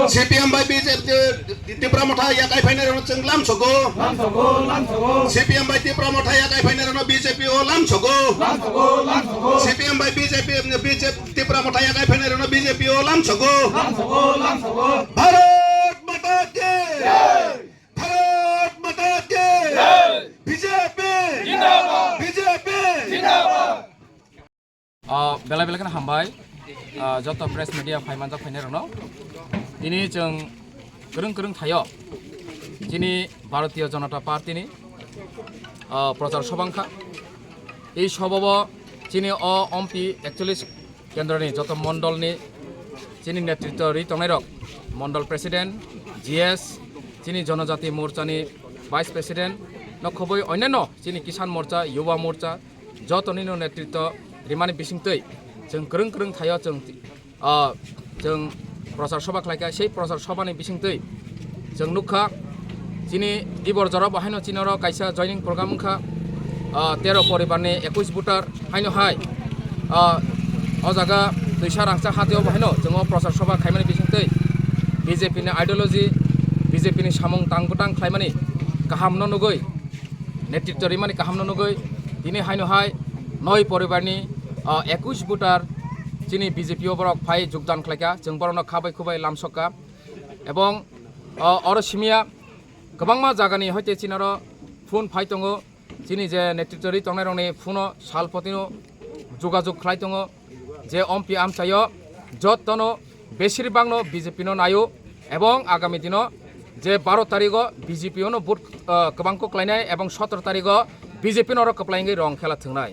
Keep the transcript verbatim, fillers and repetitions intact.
C P M bai B J P, Tipra Motha yakai phainai rokno chwng lamsogo. Lamsogo, lamsogo. C P M bai Tipra Motha yakai phainai rokno B J P o lamsogo. Lamsogo, lamsogo. C P M bai B J P, B J P, Tipra Motha yakai phainai rokno B J P o lamsogo. Lamsogo, lamsogo. Bharat Mata Ki! Jai! Bharat Mata Ki! Jai! B J P! Jindabad! B J P! Jindabad! Ah, belai belai kheno hambai, ah, joto press media phai manjak phainai rokno. Tini chwng kwrwng kwrwng thaio chini Bharatiya Janata Party ni, ah, prochar sobha wngkha. Ei sobha o chini o ompi ekchollish kendroni joto mondolni chini netritwo rwi tongnairok, mondol president, G S, chini Jonojati Morchani vice president, no khobwi onyanno chini Kisan Morcha, Yuva Morcha, jotonino netritwo rimani bisingtwi chwng kwrwng kwrwng thaio chwng, ah, chwng prochar sobha khlaikha. Sei prochar sobhani bisingtwi chwng nukha, chini Dibor jorao bo haino chini oro kaisa joining program wngkha, ah, tero poribarni ekush voter haino hai, ah, o jaga twisa rangchak hatio bo haino chwng o prochar sobha khaimani bisingtwi B J P ni ideology, B J P ni samung tang bwtang khlaimani kahamno nugwi, netritwo rimani kahamno nugwi tini haino hai noi poribarni, ah, ekush voter chini B J P o borok phai jogdan khlaikha, chwng borokno khabai khubai lamsokha. Ebong, ah, oro simiya kwbangma jagani hoite chini oro phone phai tongo, chini je netritwo rwi tongnairokni phone o sal potino jogajog khlai tongo, je ompi amchaio jotono besir bangno B J P no naio, ebong agami dino je baro tarigo B J P ono vote, ah, kwbang kok khlainai ebong sotoro tarigo B J P no oro kwplai wngwi rong khela thwngnai.